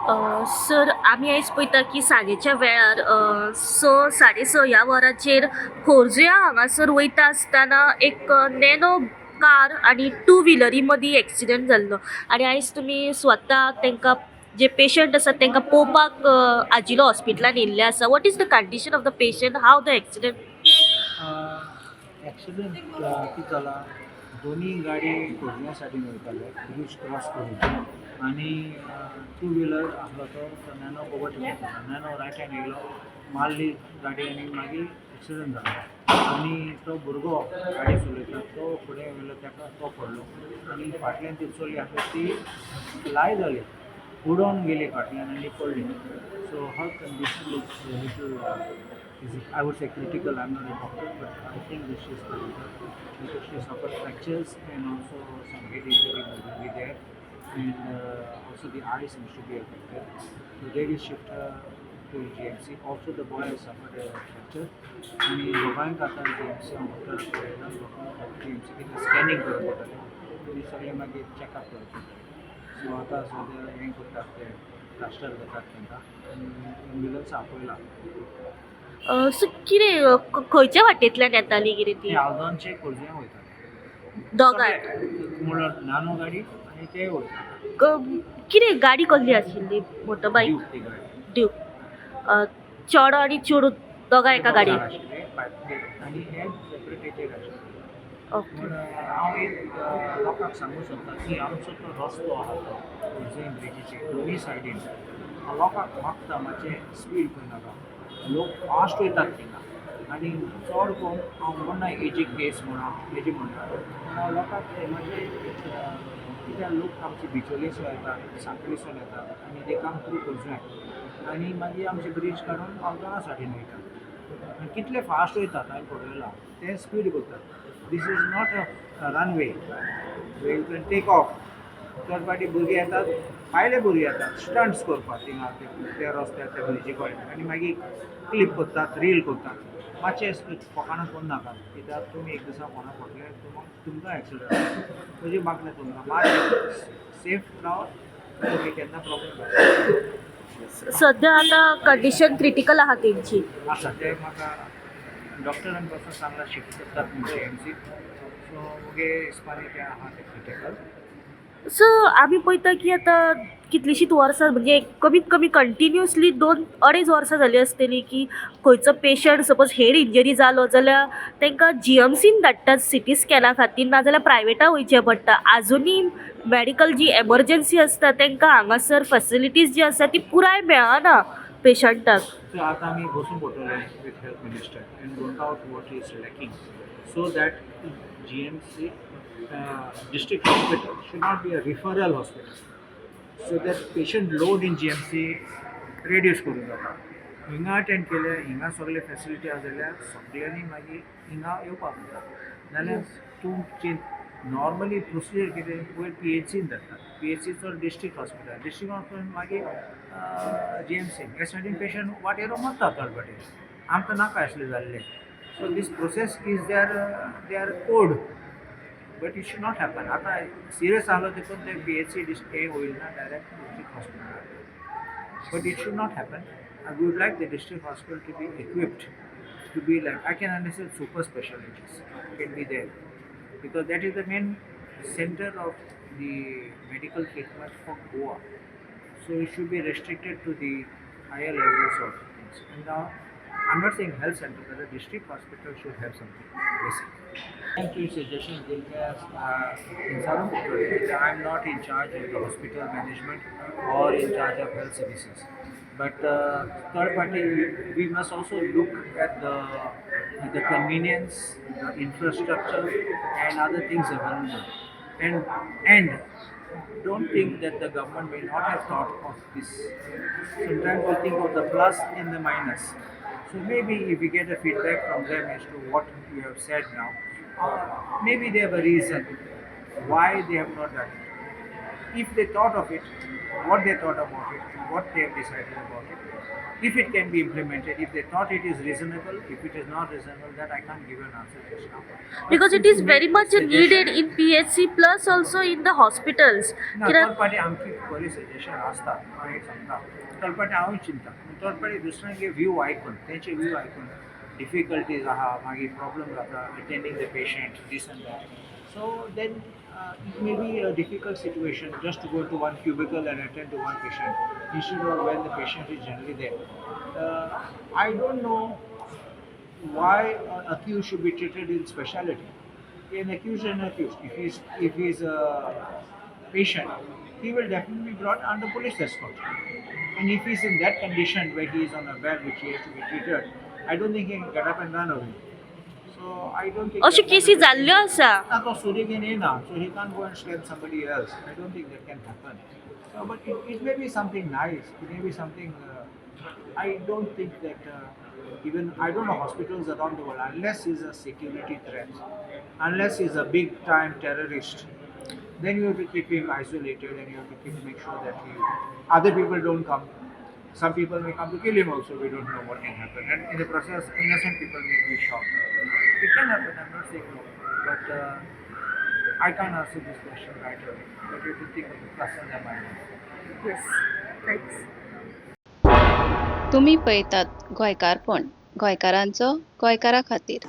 Sir, आमी आयज पळयता की सांजेच्या वेळार स 6:30 ह्या वराचेर खोर्जुया हांगासर वयता आसतना एक नॅनो कार आनी टू व्हिलरी मदीं एक्सिडंट जाल्लो आनी आयज तुमी स्वता तांकां जे पेशंट आसात तांकां पळोवपाक आजिलो हॉस्पिटलान येयल्ले आसा. What is the condition of the patient? How the accident? Accident कितें जाला, दोनी गाडी खोर्जुव्यां सायडीन वयताले ब्रीज क्रॉस करून आनी टू व्हिलर आसलो तो नॅनो ओवरटेक करतालो. नॅनो रायट हँड येयलो, मारली गाडी आनी मागीर एक्सिडंट जालो आनी तो भुरगो गाडी चलयता तो फुडें वयलो, ताका तो पडलो आनी फाटल्यान ती चली आसली, ती फ्लाय जाली, उडोन गेली फाटल्यान आनी पडली. So her condition is little, is, I would say, critical. I'm not a doctor, but I think that she is critical because she suffered fractures and also some head injury will be there, and also the eye seems to be affected. So they will shift her to GMC. Also, the boy has suffered a fracture. आनी दोगांयक आतां GMC हांव डॉक्टराक पळयता. दोगांक GMC कितें scanning करप पडटलें आनी सगळें मागीर चॅकअप करप पडटलें. सो आतां सद्या हें करतात, ते प्लास्टर करतात तांकां आनी एम्ब्युलन्स आपयला. सो कितें, खंयच्या वाटेंतल्यान येताली कितें ते ती? आल्दोनचे खोर्जुव्यां वयताले. दोगांय? म्हणल्यार नानो गाडी आनी ते वयता. कितें, गाडी कसली आशिल्ली? मोटरबायक? ड्यूक ती गाडी. ड्यूक. चेडो आनी चेडूं दोगांय एका गाडयेन? आशिल्ले आनी हे सेपरेट हेचेर आशिल्ले. पूण हांव एक लोकांक सांगूंक सोदता की आमचो तो रस्तो आहा तो खोर्जुवें ब्रिजीचेर दोनी सायडीन हांव लोकांक मागता, मातशें स्पीड करनाका. लोक फास्ट वयतात थिंगा आनी चड करून हांव म्हणना हेजी केस म्हणा, हेजी म्हणना, पूण हांव लोकांक मातशें, कित्याक लोक आमचे बिचोलेसून येतात, सांखळीसून येतात आनी ते कम थ्रू खोर्जुवें आनी मागीर आमचे ब्रीज काडून आल्दोना सायडीन वयतात आनी कितले फास्ट वयतात हांवें पळयलां, ते स्पीड करतात. This is not a runway where you can take off. चड फावटी भुरगे येतात, भायले भुरगे येतात स्टंट्स करपाक थिंगा त्या रस्त्यार, त्या ब्रिजी कडेन आनी मागीर क्लिप करतात, रील करतात. मातशें फकाणां करूं नाकात, कित्याक तुमी एक दिसा कोणाक पडले, तुमकां एक्सिडंट जाता. म्हजी मागणें तुमकां, मातशें सेफ रावात, तुमी केन्ना प्रॉब्लम जाता. सद्या आतां कंडिशन क्रिटिकल आहा तेंची? आसा, ते म्हाका डॉक्टरान पासून सांगलां, शिफ्ट करतात जी एम सी. सो मुगे हिसपानी ते आहा ते क्रिटिकल. सो आमी पळयता की आतां कितलींशींच वर्सां, म्हणजे कमीत कमी कंटिन्युअसली 2-2.5 वर्सां जालीं आसतलीं की खंयचो पेशंट सपोज हेड इंजरी जालो जाल्यार तांकां जीएमसीन धाडटात सिटी स्कॅना खातीर, नाजाल्यार प्रायवेटा वयचें पडटा. आजुनूय मॅडिकल जी एमरजन्सी आसता तांकां हांगासर फेसिलिटीज जी आसा ती पुराय मेळना पेशंटाक. सो आतां आमी बसून पडटले with health minister and work out what is lacking so that GMC, district hospital should not be a referral hospital, so that patient load in GMC reduce करूं जाता. हिंगा अटेंड केले, हिंगा सगळे फेसिलिटी आसा जाल्यार सगळ्यांनी मागीर हिंगा येवपाक जाता. नाल्यार तुमची नॉर्मली प्रोसिजर कितें, पयर पीएचसीन धाडटात, पीएचसीचो डिस्ट्रिक्ट हॉस्पिटल, डिस्ट्रिक्ट हॉस्पिटल मागीर जीएमसी. हे सायडीन पेशंट वाटेर मरता थोडे फावटी. आमकां नाका आसलें जाल्लें. So this process is their code, but it should not happen. आतां सिरियस आहलो देखून ते पीएचसी हे होईल ना, direct district hospital, but it should not happen. I would like the district hospital to be equipped to be like, I can understand, super specialties can be there because that is the main center of the medical treatment for Goa. So it should be restricted to the higher levels of things. And now, I'm not saying health center, but the district hospital should have something basic. Thank you, suggestion. I'm not in charge of the hospital management or in charge of health services. But third party, we must also look at the convenience, the infrastructure, and other things available. And don't think that the government may not have thought of this. Sometimes we think of the plus and the minus. So maybe if we get a feedback from them as to what you have said now, maybe they have a reason why they have not done it. If they thought of it, what they thought about it, what they have decided about it, if it can be implemented, if they thought it is reasonable, if it is not reasonable, that I can't give an answer just now. But Because it if is you very make much suggestion- needed in PHC plus also in the hospitals. ना, कित्याक third party आमची बरी suggestion आसता, हांव एक सांगता, third party हांवूय चिंता. थर्ड पार्टी दुसऱ्यांचे व्यू आयकून, तेंचे व्यू आयकून डिफिकल्टीज आहा, मागीर प्रॉब्लम जाता attending the patient, this and that. So then it may be a difficult situation just to go to one cubicle and attend to one patient instead of when the patient is generally there. I don't know why an accused should be treated in speciality. An accused and accused. If he's a patient, he will definitely be brought under police escort. And if he's in that condition where he is on a bed which he has to be treated, I don't think he can get up and run away. So I don't think. अश्यो केसी जाल्ल्यो आसा. ना, तो सुरी घेवन येना, so he can't go and stab somebody else. I don't think that can happen. So, but it may be something nice. It may be something. But I don't think that even I don't know hospitals around the world, unless he's a security threat, unless he's a big time terrorist, then you have to keep him isolated and you have to make sure that other people don't come. Some people may come to kill him also. We don't know what can happen, and in the process, innocent people may be shot. It can happen. I'm not saying no, but I can't answer this question right away. But you have to think of the plus and the minus. Yes, thanks. तुमी पळयतात गोंयकारपण, गोंयकारांचो गोंयकारा खातीर.